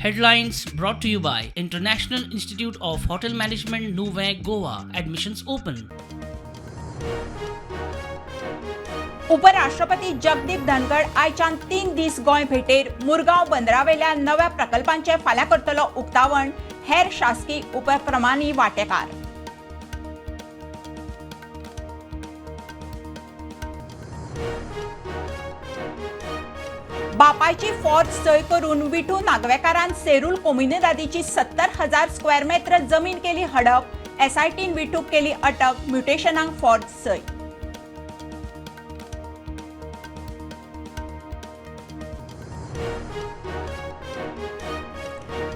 Headlines brought to you by International Institute of Hotel Management, Nuvem, Goa. Admissions open. उपराष्ट्रपती जगदीप धनखड आयच्यान 3 दीस गोंय भेटेर मुरगांव बंदरावेल्या नव्या प्रकल्पांचे फाल्यां करतलो उक्तावण. हेर शासकीय उपक्रमांनी वांटेकार. बापायची फौज सय करून विठू नागवेकारान सेरूल कोमुनिदादीची 70,000 स्क्वेअर मेत्र जमीन केली हडप. एसआयटीन विठूक केली अटक. म्युटेशनाक फौज सय.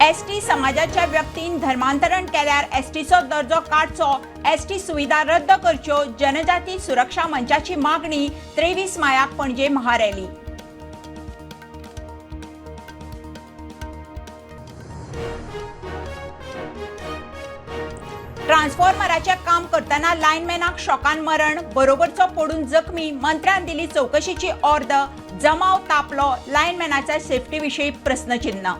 एसटी समाजाच्या व्यक्तीन धर्मांतरण केल्यार एसटीचो दर्जो काडचो, एसटी सुविधा रद्द करच्यो, जनजाती सुरक्षा मंचाची मागणी. 23 मायाक पणजे महारॅली. ट्रान्सफॉर्मराचे काम करतना लायनमॅनाक शॉकान मरण, बरोबरचो पडून जखमी. मंत्र्यान दिली चवकशीची ऑर्द. जमाव तापलो, लायनमॅनाच्या सेफ्टी विशीं प्रस्नचिन्ह.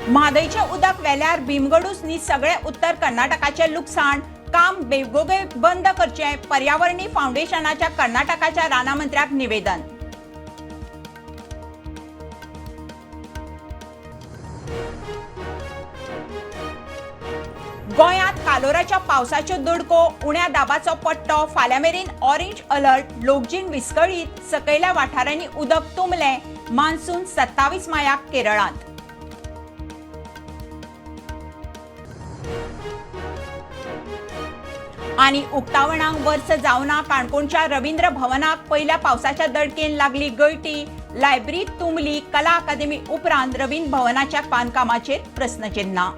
म्हादयचें उदक वेल्यार भीमगडूच न्ही सगळे उत्तर कर्नाटकाचें लुकसाण. काम बेगोबेग बंद करचें, पर्यावरणी फावंडेशनाच्या कर्नाटकाच्या राना मंत्र्याक निवेदन. गोंयांत कालोराच्या पावसाच्यो दडको, उण्या दाबाचो पट्टो, फाल्यां मेरेन ऑरेंज अलर्ट. लोकजीण विस्कळीत, सकयल्या वाठारांनी उदक तुंबलें. मान्सून 27 मायाक केरळांत. आनी उक्तावणाक वर्स जावना काणकोणच्या रवींद्र भवनाक पयल्या पावसाच्या दडकेन लागली गळटी. लायब्री तुंबली. कला अकादमी उपरांत रवींद्र भवनाच्या बांदकामाचेर प्रस्नचिन्ह.